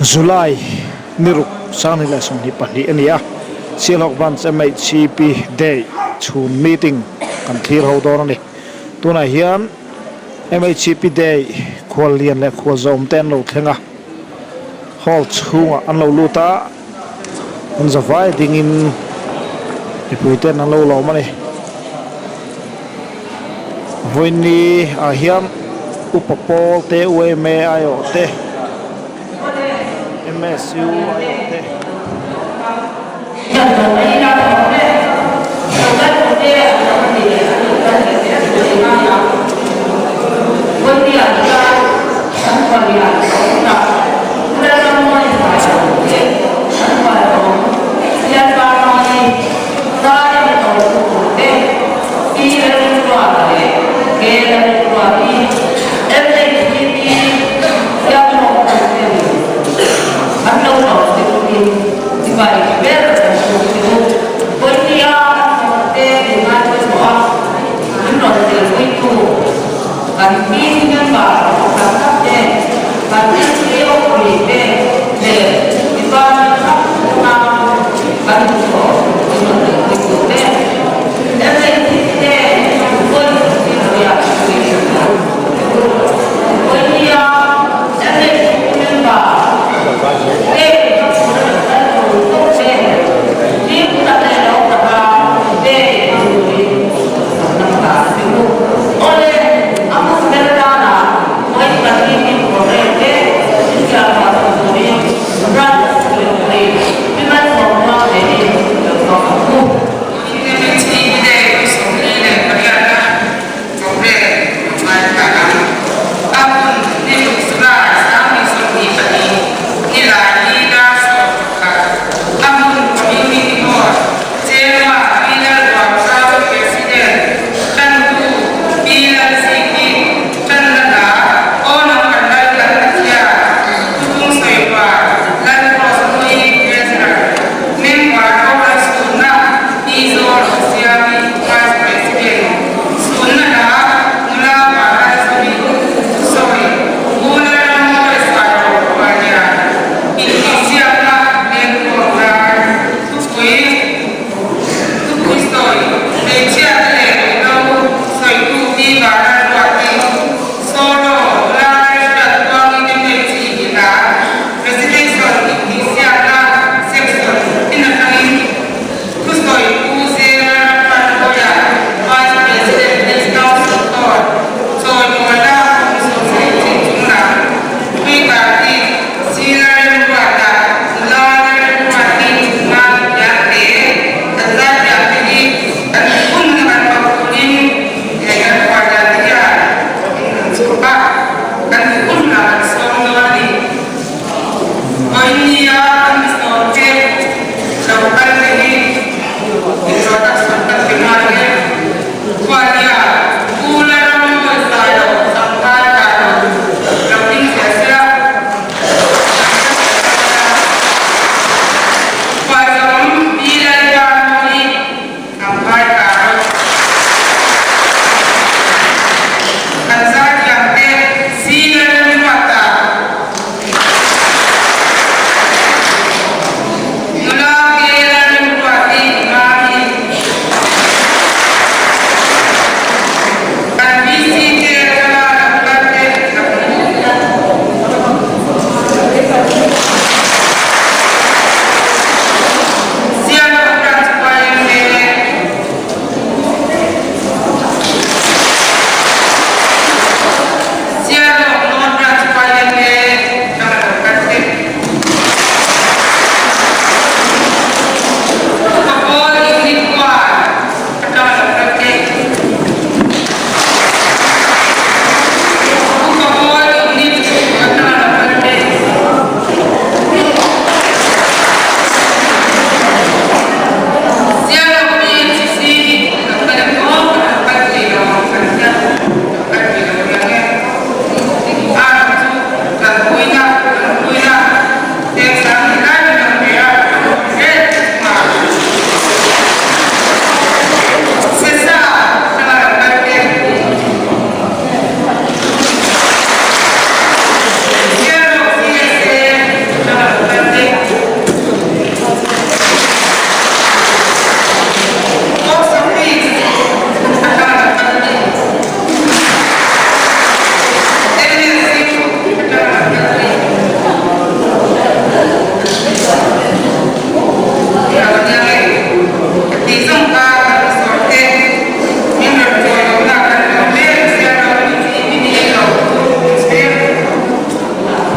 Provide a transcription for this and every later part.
July ni ruk sanghnih leh 22 a ni a, Sialhawk Branch MHCP Day chhun meeting kan thlir ho dawn a ni. Tunah hian MHCP Day khual lian leh khual zawm te an lo thleng a, hall chhungah an lo lut a, an zavai dingin mipui ten an lo lawm a ni. Vawiinni ah hian upa pawl te UMA aiawh te MSU aiawh te.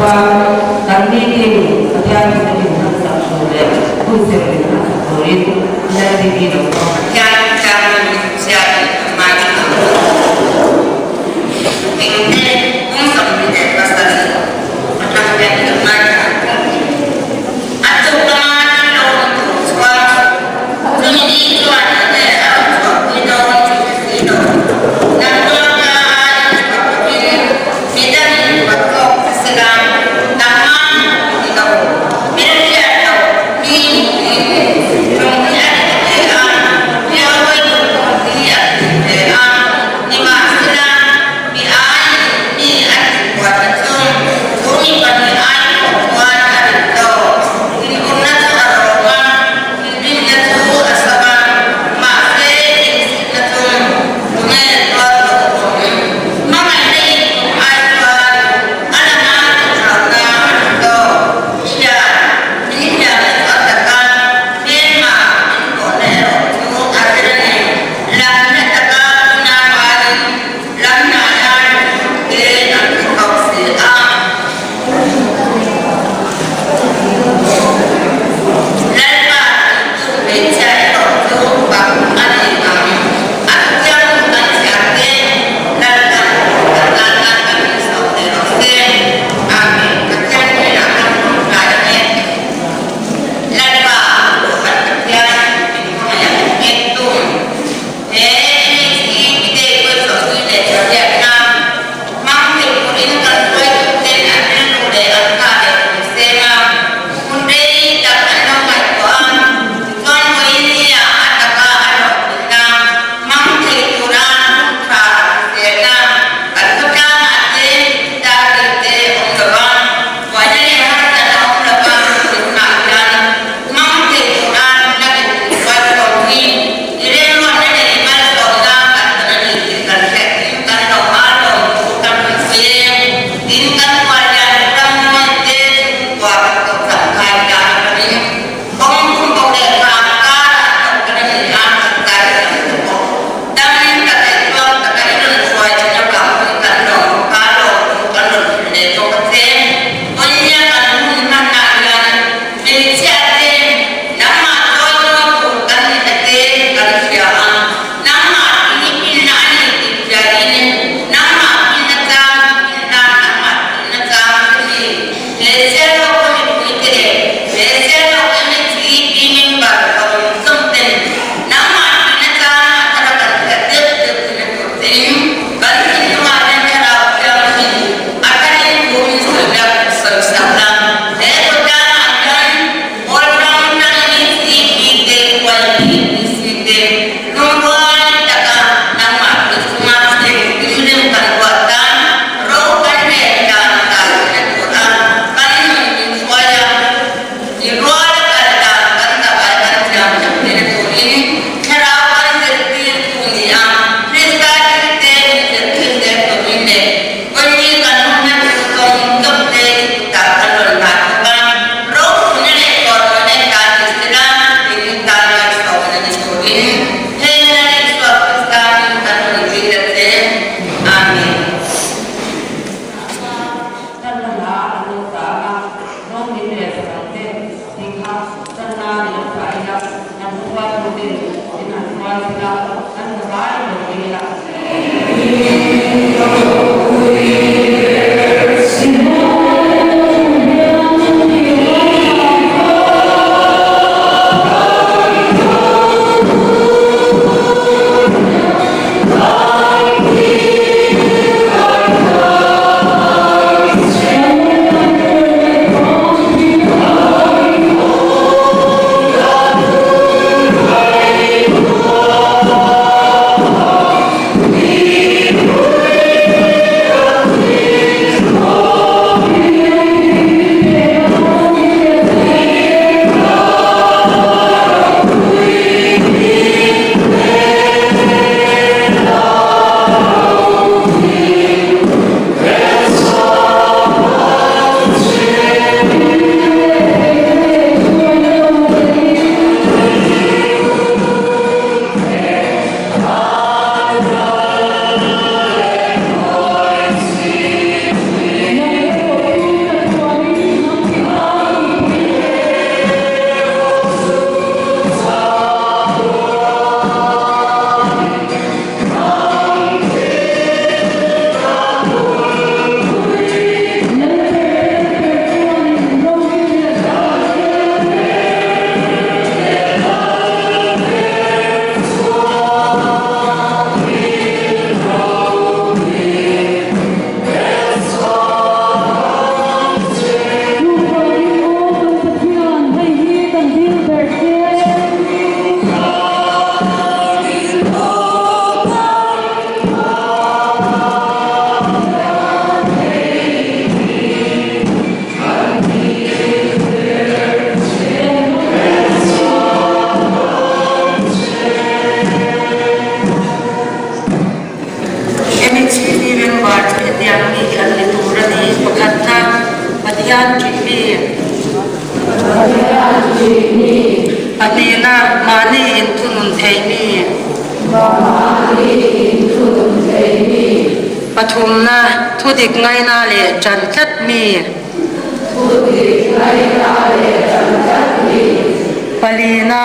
chuan kan meeting Pathian in min hmansak tur leh hun ser min hmansak turin Lalrini lo kawm. Pathian Chairman chhiat in a hmai a ang. Engte kum 27 atang hian i lo ngaithla ang thung. A tuk lama thil lo awm tur chuan chumi ni chuan enge a rawn chhuahpui dawn chu hre si lo. Nangmah hma a inchhuah lovin midangin ruat tawk che sela, nangmah ni lo, hmelhriat lo mi nupui chung hi a ti ve a, Yahweh duh pawh hi a ti ve a, nimahsela mi aiin mi. Pathian ṭih mi. Pahnihna, mahni inthunun thei mi. Pathumna, thudik ngaina leh ṭan tlat mi. Palina,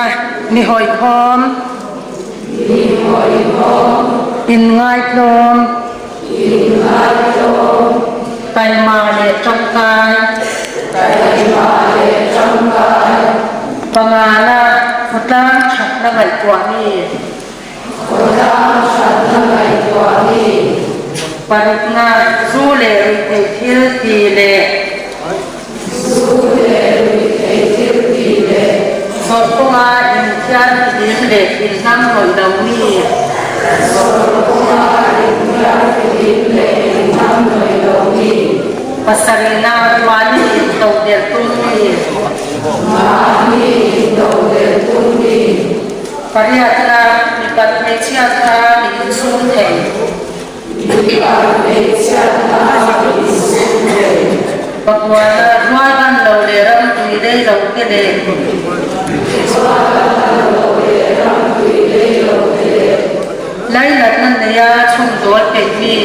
mi hawihhawm. Inngaitlawm. Taima leh tangkai. Pangana, khawtlang thatna ngaihtuah mi. Parukna, zu leh ruihtheih thil ti leh. Zawrh kawnga inthiar fihlim leh inhnam rawih lo mi. Pasarihna, mahni intodelh tum mi. Pariatna, mipat hmeichhia kha mi insum thei. Pakuana rual ban lo leh ram tui lei lo te leh. Lainatna neia chhawmdawl peih mi.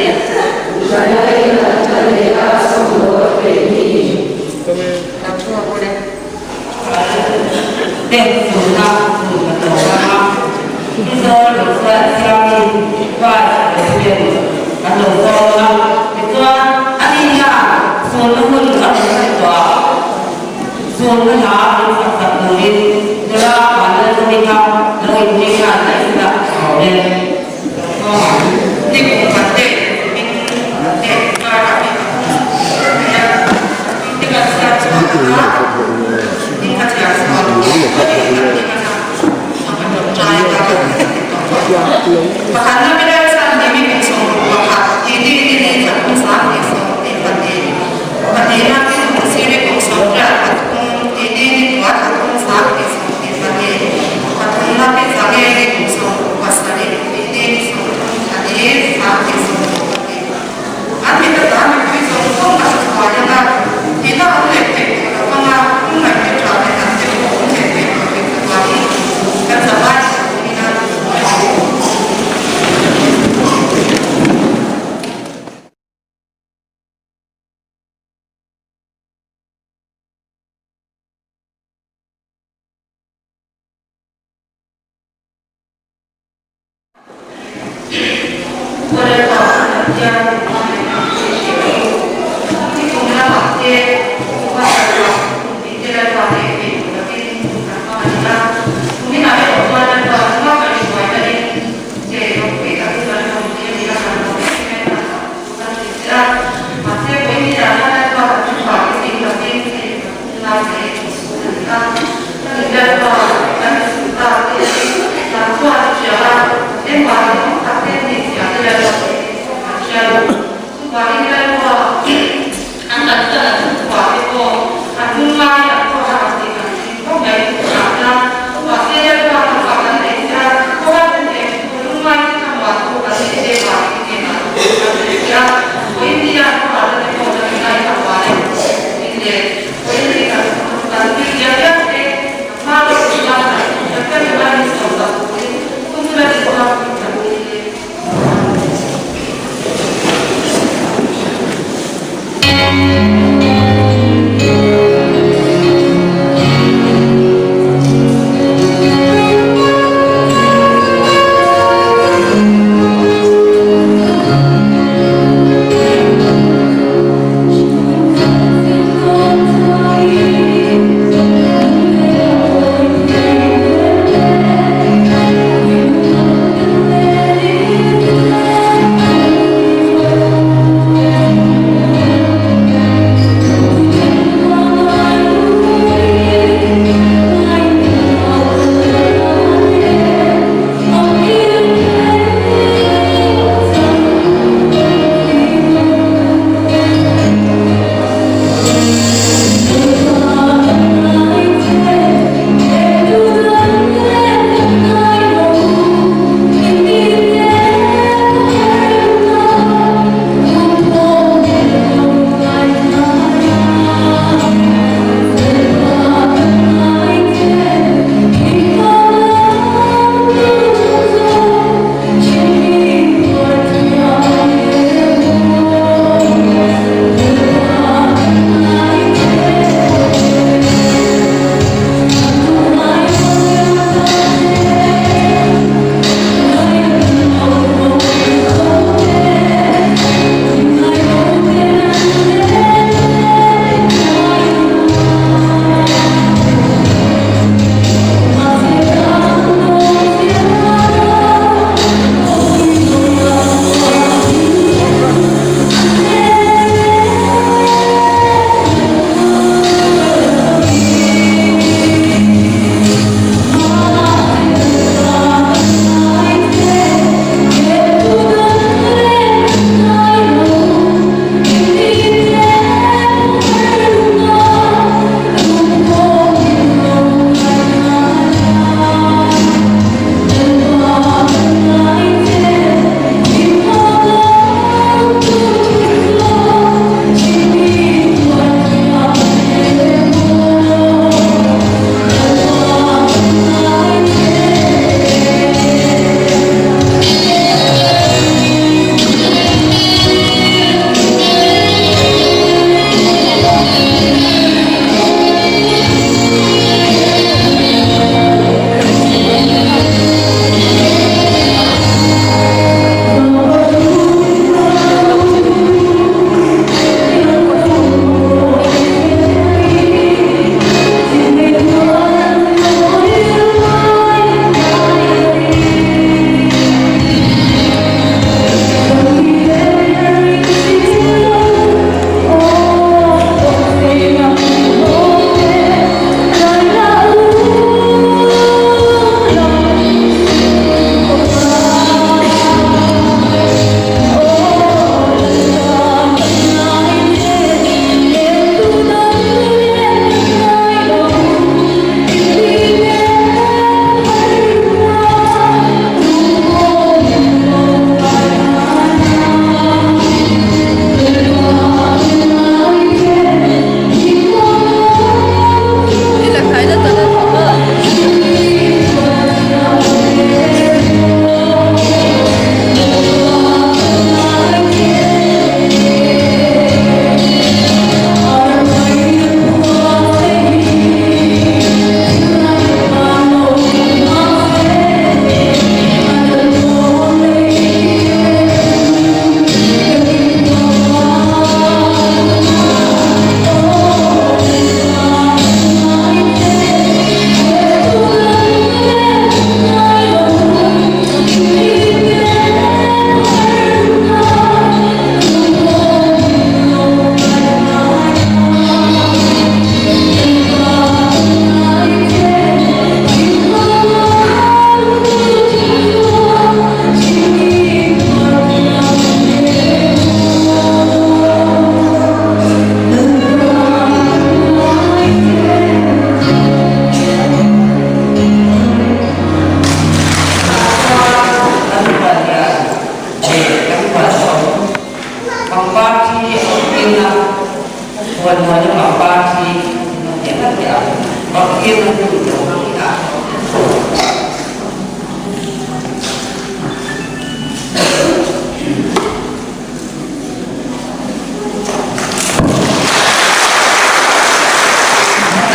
na pangpar hi in rawn teh ngat teh ang. Awrhtirna hun lo hmang ila.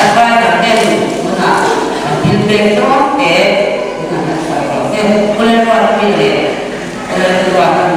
Adviser ten tunah an thil pek dawn te in han han sawi rawh se. Pu Lalruatpui leh Pu Lalruatan.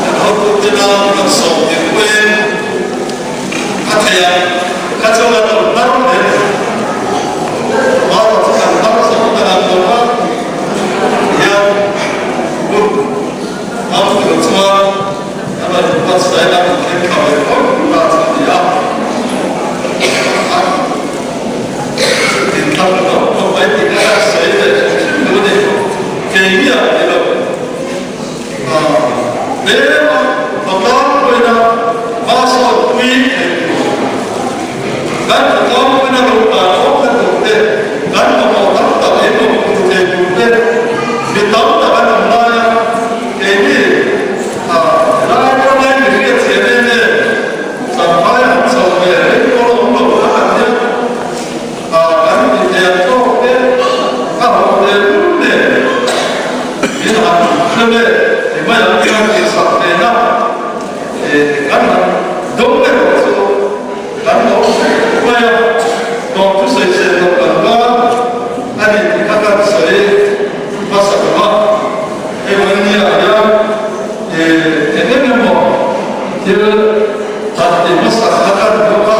Kan hotutena kan sawm tir pawhin a theih ang kha chuan an lo hnar hle mai. Mara chu kan hnar zawk kan ang lo va, tihian hun am tur chuan kan rawn inbuatsaih a, kan thleng thla ve phawt ta chu a ni a. Chutin thla ka lo khawp mai tih kha ka sawi ve hrim hrim duh a ni. Kei ngiah ni lo. Tlema khawtlang pawina hma sawn pui thei tur, kan khawtlang pawina lo dan awm na tur te, kan mamawh tam tak ei mamawh tur thei tur te, mi tam tak an awm lai a, keini helai ram ai mi hriat chhiat em em, Champhai han chho ve reng pawh awm lo kha kan nia, kan ti thei ang tawk te, ka haw ve lul nen. Min han hre ve ti mai ang kan tih sak ve na kan han dawng erawh chu kan lo hre mai a, tawng thu sawi se tawh kan va a ni tih kha kan sawi hmasa lo a, hei Vania hian eng eng emaw thil han ti hmasa kha kan bawk a,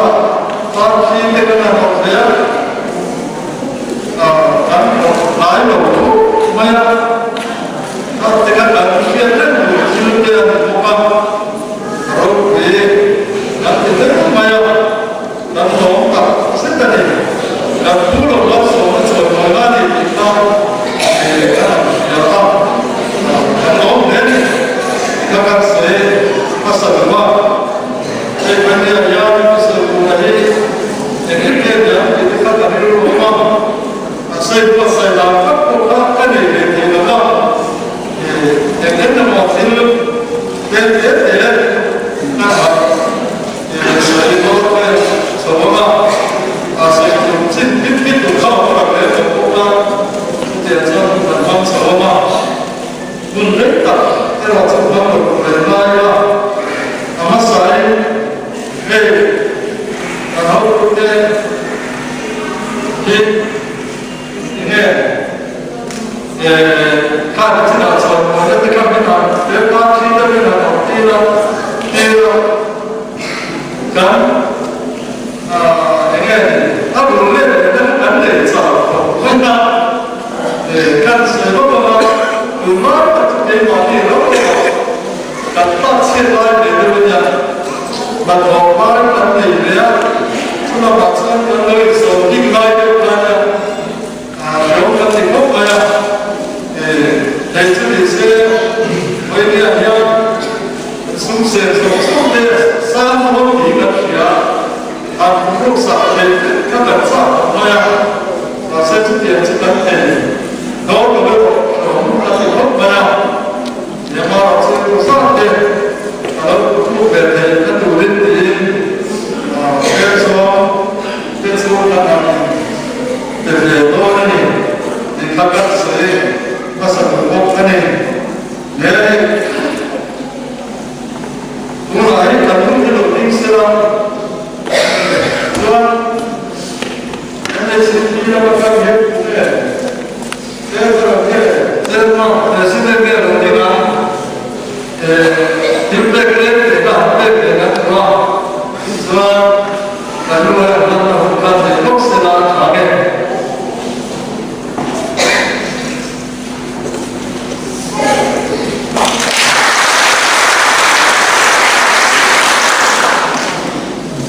parthi te kan han awm ve a. Kan awm hnai lo khawp mai a, a tika kan hriat reng tur thil te a ni bawk a, a ropui kan ti hle mai a, kan lawm tak zet a ni. Kan pu lo malsawmna chawimawi a ni tih kha kan han hria a, kan lawm hle ni. Tika kan sawi hmasa lo a, hei Vania hian Mr. Pura hi Engin nge niang tih te kha ka rilru awm a, a sawi buatsaih dan tak pawh kha ka nei ve thei lo va, eng eng emaw thil tel te te ka han sawi dawn te chho ang a, a sawi tur chin bit bit tur kha awm rak leh tawh bawk a, chutiang chuan hun kan hmang chho ang a, hun rei tak erawh chu hmang lo tur reng lai a, a hmasain Hei kan hotute hi enge kha ni chinah chuan mawina te kha min han he party te min han awm tir a tir a kan enge a bul leh leh te kan nei chak khawp mai a kan sawi vak anga tunlai tak chu keimahni ram erawh Kan tak chhiat lai ve deuh a nia, hnathawh lai kan nei ve a, chulamah chuan kan lo insawn hnik lai deuh kha a nia, hrehawm kan ti khawp mai a, hei chu ni se Vawinia hian sum sen zawng zawng te sang dawn tih kan hria, han ruksak theih vek kha kan chak khawp mai a, mahse chutiang chu kan thei dawn lo erawh hrehawm kan ti khawp mai a. Myanmar ah chuan pu zat te a lo tluk ve theih na turin tiin hmel chuan te chu kan han in pe ve dawn a ni tih kha kan sawi hmasa duh bawk a ni. He tunah hi kan hun hi lo ding sela chuan NHCP lama kan hian tunge President nge lo ding a, thil pek lek leh ka han pek leh kan duh a, chuan ka nu hian hman na hun kha thei bawk se la a tha nge.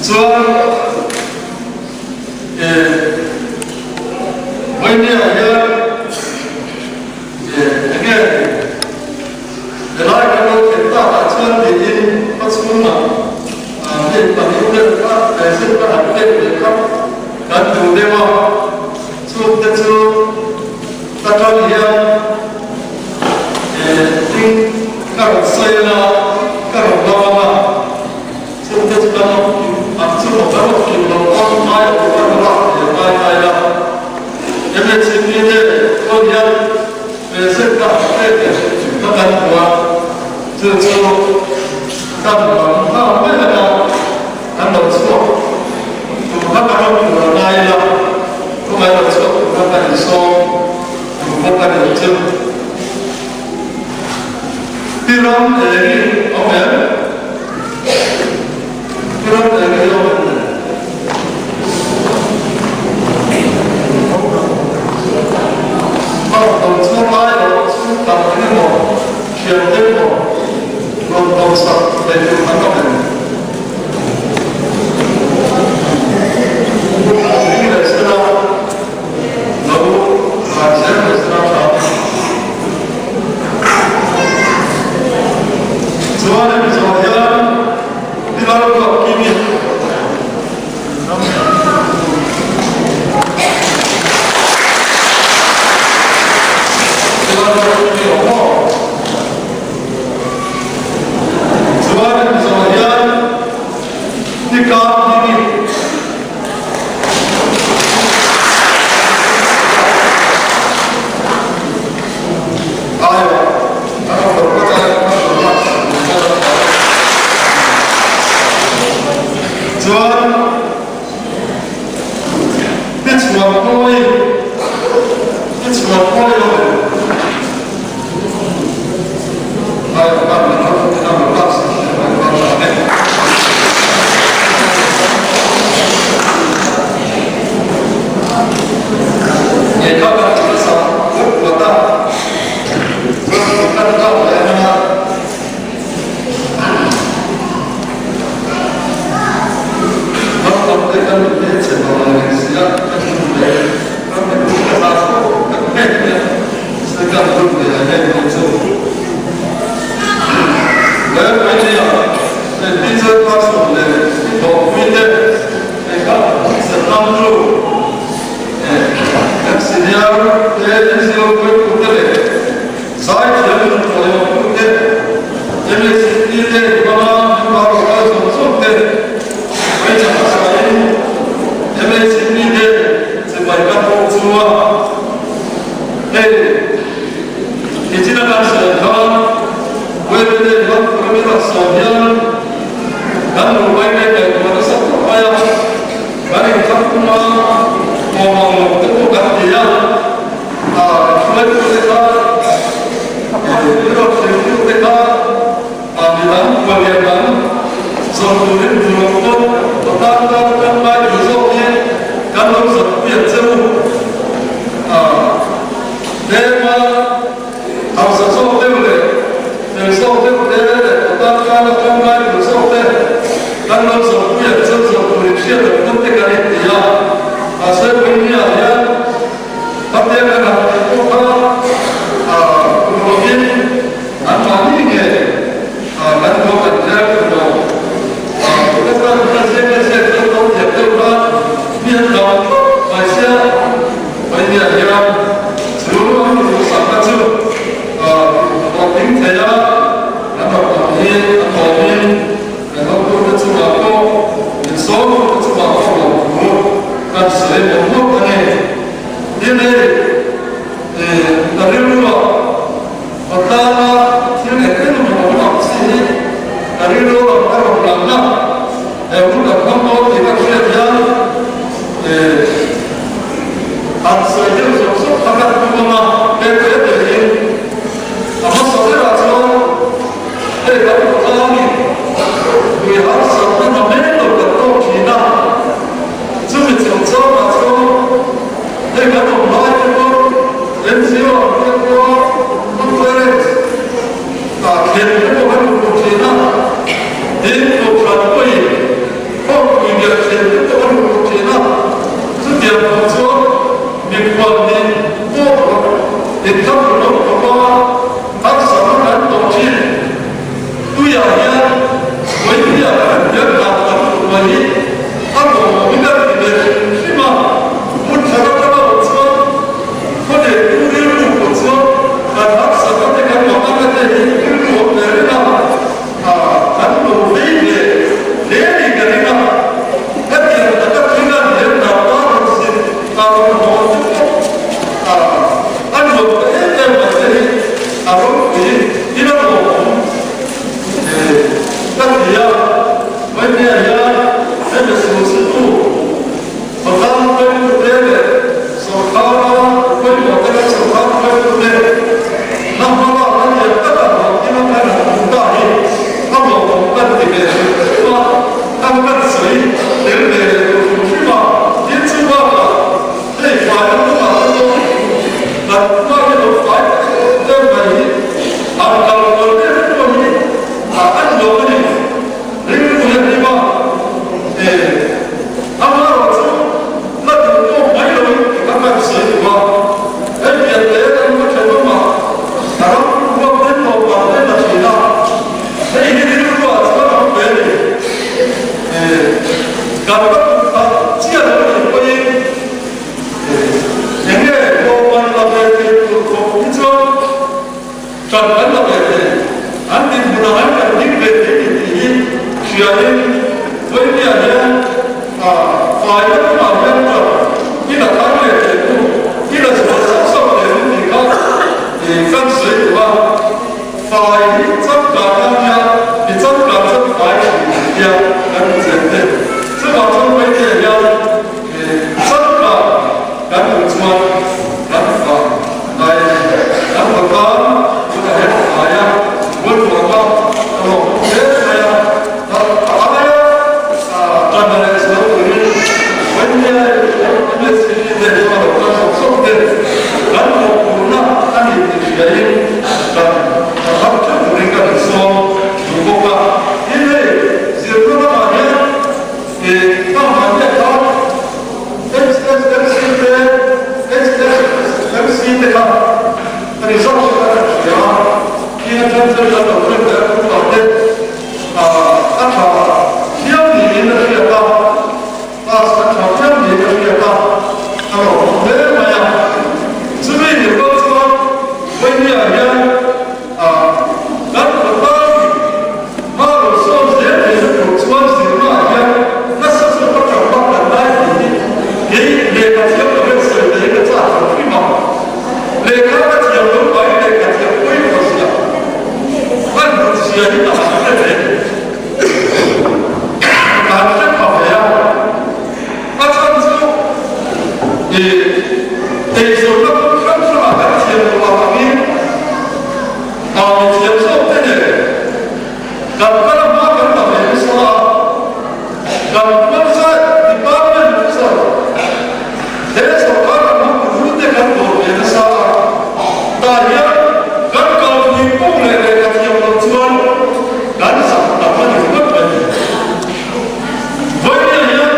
Chuan. Vawinia hian enge helai kan lo thlen takah chuan tiin hmachhungah hei pahnih vel kha present ka han pek leh kha kan duh deuh a, chungte chu ka tan hian ding ka rawn sawi anga ka rawn lam anga. Chungte chu kan awm ang chu maw kan awm kim lo a ngai a awm kan lak leh ngai ngai la. MHCP te chuan hian present ka han pek leh hrim hrim kha kan hmu a, chu chu kan lam nghal mai laka kan lo chhuak tur kha kan awm tur a ngai ila, khawmai lo chhuak tur kha kan insawm tur bawk a ni chu. Pi Ram Eri awm em? Pi Ram Eri awm em le? A rawn dawm chhuak lai lo chu tam eng emaw, thiam te emaw rawn dawm sak thei tur an awm em? Ring leh sela lo kai zel leh sela tha a ni. Chuan hemi zawh hian Pilar Ruak Kimi Pilar Ruak Kimi awm maw? Chuan hemi zawh hian Tika Kimi Chuan i chhuan pawi i chhuan pawi lo ai kan kan hi ka han hre ve, ka han hre pha ve a. A chhan chu i eizawnna kawng hrang hrangah kan thiam loh avangin a mi thiam zawk te nen kan kal a hma kan la ve nasa a, kan hmasa department officer he sorkar lam hmang te kan dawr ve nasa a, tah hian kan kalpui pawh leh lehkha thiam loh chuan kan zak tam a ni ringawt mai. Vawiin hian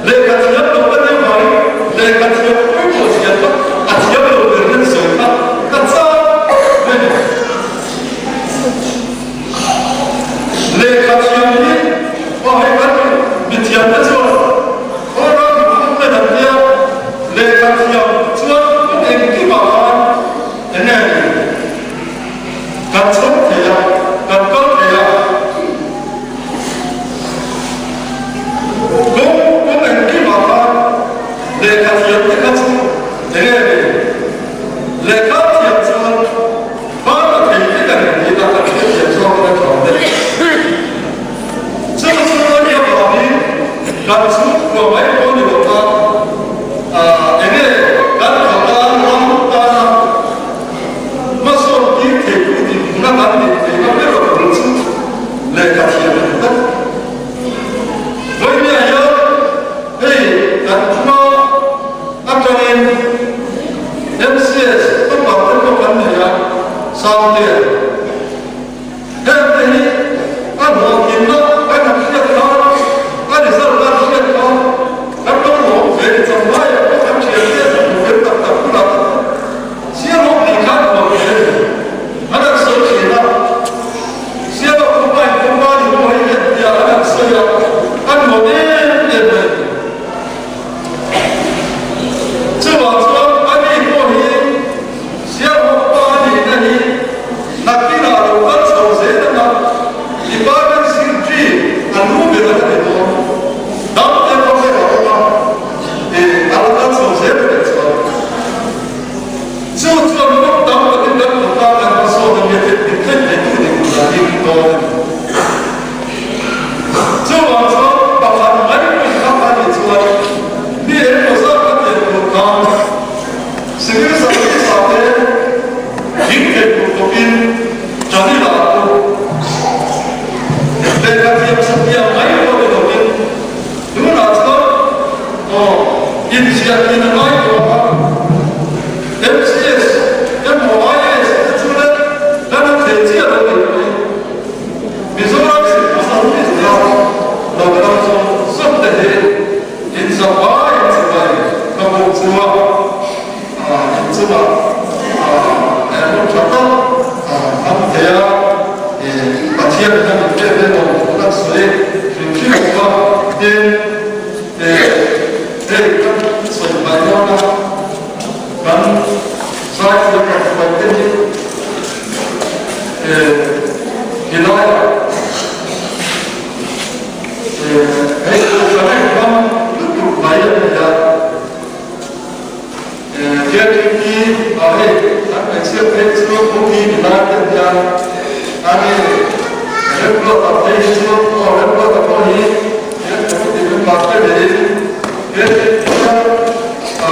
lehkha thiam lo ka nih avangin lehkha thiam pawimawh zia kha a thiam lo ber hian sawi kha ka chak mai a ni. Lehkha thiam hi aw hei kan mithiam te chuan Oral improvement an tia, lehkha thiam chuan kawng engkimah khan eng nge ni kan chhawm thei a, kan kal thei a. Kawng kawng engkimah khan lehkha thiam te kha chu eng nge ni lehkha thiam chuan Hmang a thei te kan ni a, kan hrethiam zawk in a tha awm e. Chu chu a nih avangin kan chhungkua mai pawh ni lo kha eng nge kan khawtlang ram tana hmasawn tir thei tu dinhmuna kan nih theihna ber a bul chu lehkha thiam a ni tlat. Vawinia hian hei kan khua atangin MCS topper te pawh kan nei a, Sangte. Heng te hi a hlawhtlinna kan han hriat khan, a result kan hriat khan kan lo lawm ve ni chang mai a, kan thian te an hmu fel tak tak bulah te pawh Sialhawk nih khan huam ve a ni. An han sawi thin a, Sialhawk khawpa in company pawh hei hian tia an han sawi a, an nuam em em mai. Chuvang chuan ani pawh hi Sialhawk pa a nihna hi nakinah lo kal chho zel anga Department Secretary a lu ber a la ni dawn. Dam te pawh hre a awm a, e a la kal chho zel a nih chuan. Chu chuan kawng tam takin kan khawpa kan hmasawn a nia tih thei theitu ni tur a ding dawn a ni. Chuvang chuan pakhat mai pawh kha a nih chuan mi engemaw zat ka tian tur khan civil service ah te ding thei tur khawpin Janila ah pawh lehkha thiam satliah mai pawh ni lovin tunah chuan aw inziah in a ngai tawh a, MCS emaw IAS te chu le lan a thei chiah lo nih pawhin Mizoram civil service la lo kal zawng zawng te hi in zavai in chibai ka buk chu a, in chungah he hmun tha tak an thei a, Pathian in a min pek ve tawh tih kan sawi hrim hrim bawk a, tin hei kan sawi hmai dawn a, kan zaithiam kan hruai te hi. Helaiah hei kan engkam lutuk mai a ni a, KTP ah hei kan hmeichhia phei chu Boogie ni lai te nia, ani Remruata phei hi chu aw Remruata pawh hi he committee member te niin KTP a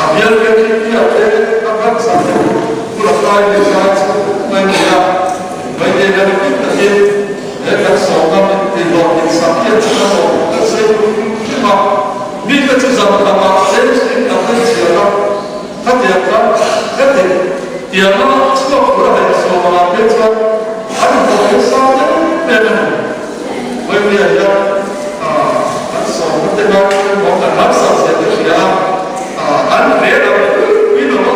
A bial KTP ah te a cancer te bula kai leh zai chu a ni a, Maite kan hlim takin he kan sawmna min ti hlawhtlin sak hian chu kan awm kan sawi hrim hrim a, mite chu zan khatah tlem hlim kan en chhiar a, khatiang khan heti tianga chhuak tur a hei sawm ah phei chuan an hlawhtlin sang em em a ni. Vawinia hian an sawmna te kha emaw kan harsat zia te hria a, an hle lo pui lo a,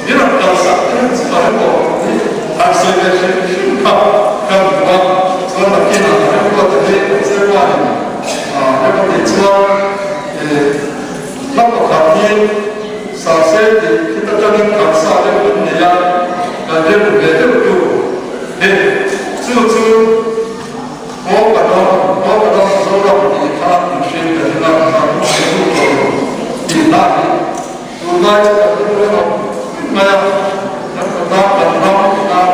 min rawn kalsak te han chu a emaw hi han sawi ve hrim hrim kha ka duh a, chuan nakinah a remruata hi an chairman-in emaw tih chuan hla pakhat hi sa se tih khit atangin kan sa deuh an nei a, kan rilru ve deuh tu hei chu chu. Aw ka dawng, aw ka dawng Zoram tih kha in hriat ka ring a, ka hmu thei duh tawh lo tih hla hi tunlai chu kan ring reng awm mai a, kan khawtlang kan ram tan.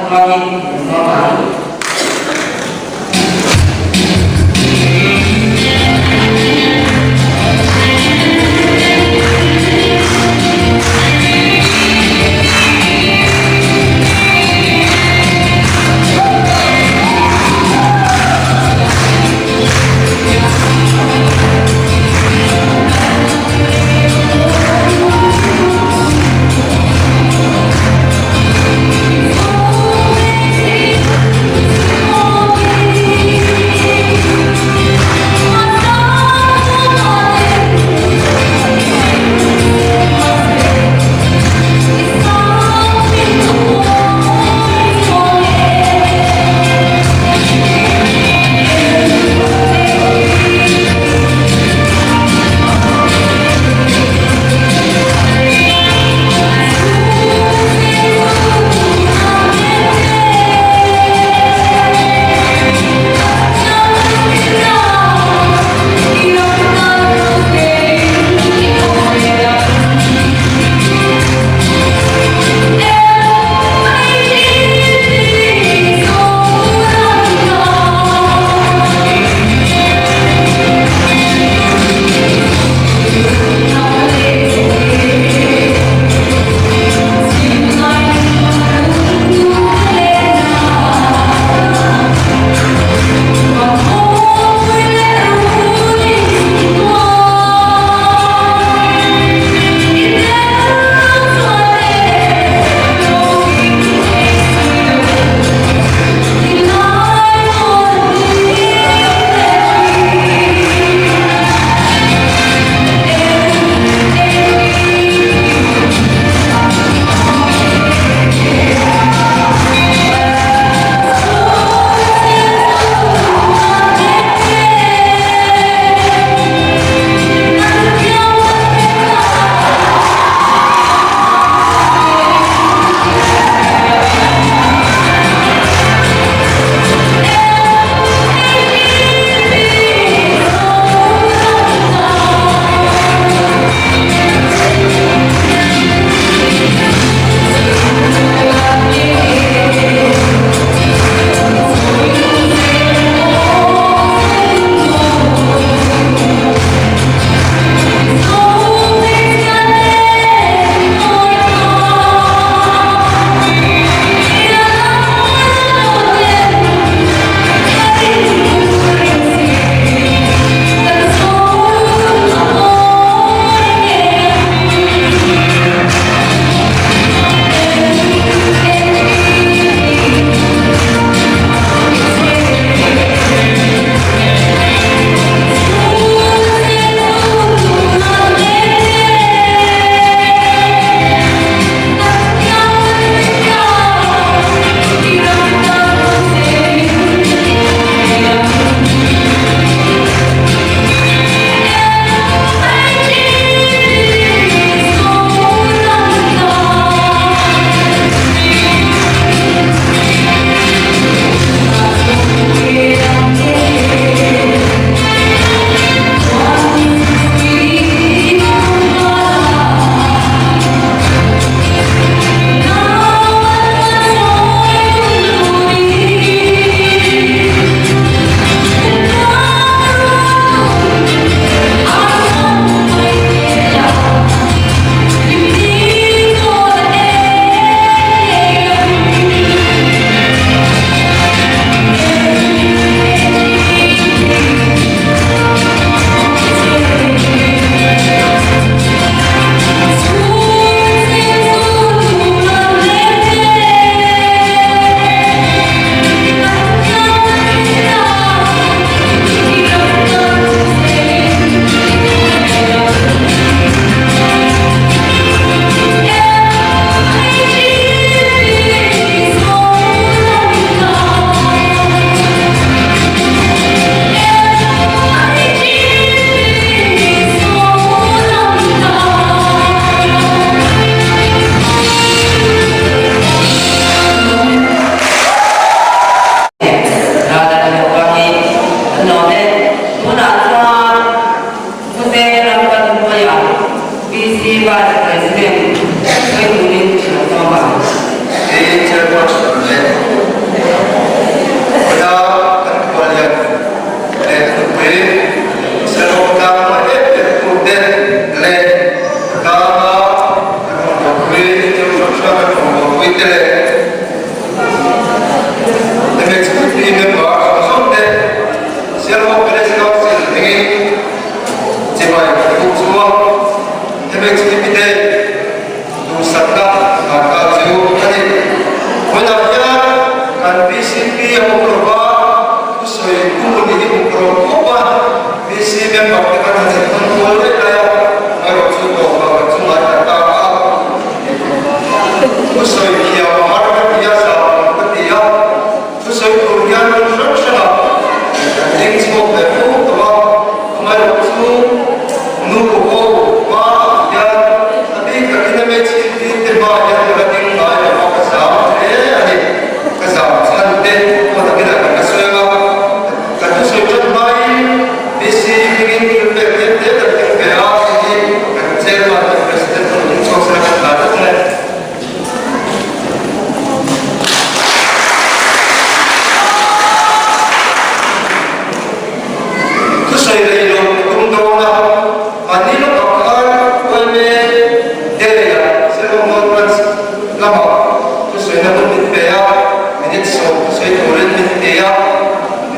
hmangin insawm ang. MHP Day duhsakna kan kal chu a ni. Vawiinah hian kan VCP a awm lo va, thusawi tu nih hi hmu rawh khawp a, VC member te kan han inhman kual daih lai a, amaherawh chu dawhkan kan chungah kan tak a, thusawi thiam a har ka ti a, zah awm ka ti a. Thusawi tur hian hmun hrang hrangah kan ding chhuak ve fo tawh a, amaherawh chu nu ho hma hian a bik takin MHP te hma hian ka la ding ngai lo a, ka zam hle a ni. Ka zam chhan te pawh takin ah kan la sawi ang a, ka thusawi tan hmain VC hmingin thil pek tlem te kan ding ve a, hei hi kan chairman leh president ho ding chhuak sela kan hla tlat ang e. Thusawi leh lo tum dawn a, mahni lawkah khan Uaime Day-ah Zero Conference lamah thusawina hun min pe a, minute sawm thusawi turin min ti a,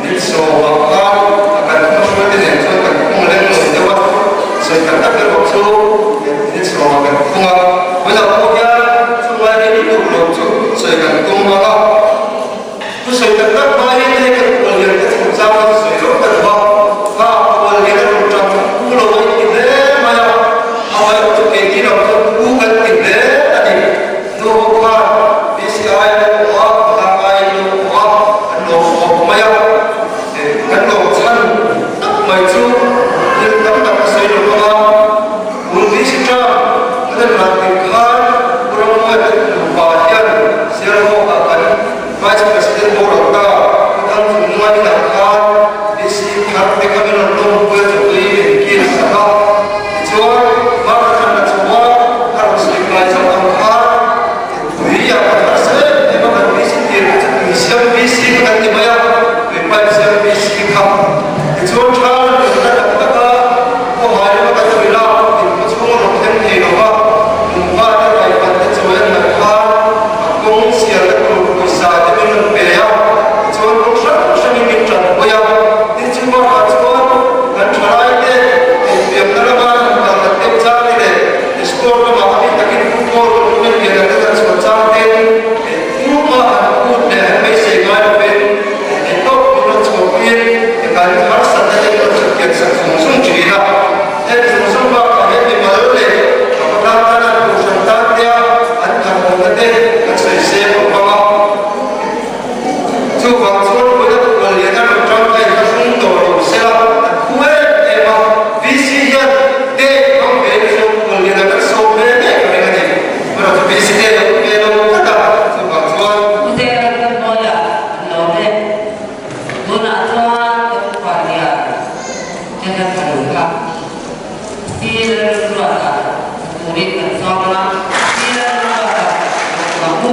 minute sawmah khan a kan hmahruaite nen chuan kan khung leng lo deuh a, sawi tak tak erawh chu minute sawmah kan khung a. Vawilah pawh hian chunglai hi lutuk lo chu sawi kan tum ang a, thu sawi tak tak hma hian hei kan kual lian te chungchang hi sawi lo ta duh a, kha kual lian a rawn ṭang pu lo a inti hle mai a, amaherawh chu keini lam chuan pu kan ti hle a ni. Nu ho khan BCI an lo pawh a, Khawthlang ai an lo pawh a, an lawm khawp mai a, kan lawm chhan tak mai chu thil tam tak a sawi lo bawk a. Ulrich Trump a nen rat tir khan Pu Rammuai te nupa hian Sialhawk ah kan Vice President boral ta Pu Thangchungnua inah khan DC thar te kha min rawn lawmpui a chawpui min kil sak a. Tichuan Mark khan a chho a, a rawn sawi kai chauh ang khan tui ah kan harsa em em a kan DC tir kha chu tui siam DC kha kan ti mai a, tui pipe siam DC kha. Tichuan tha an rawn la tak tak a. Khawhai lama kan sawi lak in khaw chhung a rawn thleng thei lo va, lungva te raihpan te chawi an ngaih khan a kawng sialna tur pawisa te min rawn pe a, tichuan kawng hrang hrangin min tanpui a, tin chu bakah chuan kan thalai te infiamna lama an kal kan deuh chang te leh sport lamah a bik takin football tournament lian ang te kan chhuah chang te tumah an kut leh an beisei ngai lovin Engtawk min rawn chhuahpuiin kan harsatna te min rawn chhuktian sak zung zung thin a. Heng zung zung bakah hian mimal leh ka khawtlang tana kohhran tan tea an thanhawhna te kan sawi seng lo bawk a. Chuvang chuan Puina Kual liana rawn tangkai kha hrung tawh lo sela an phu em em a. VC hian date hmang ve in chu Kual liana kan sawm ve ngei ka ring a ni. Erawh chu VC te lo ve lo tlat a, chuvang chuan. Pu Zela Lalmawia An lawm e. Tunah chuan ka upa nia General Thanung kha Pi Lalruata turin kan sawm a, Pi Lalruata lo chuang u.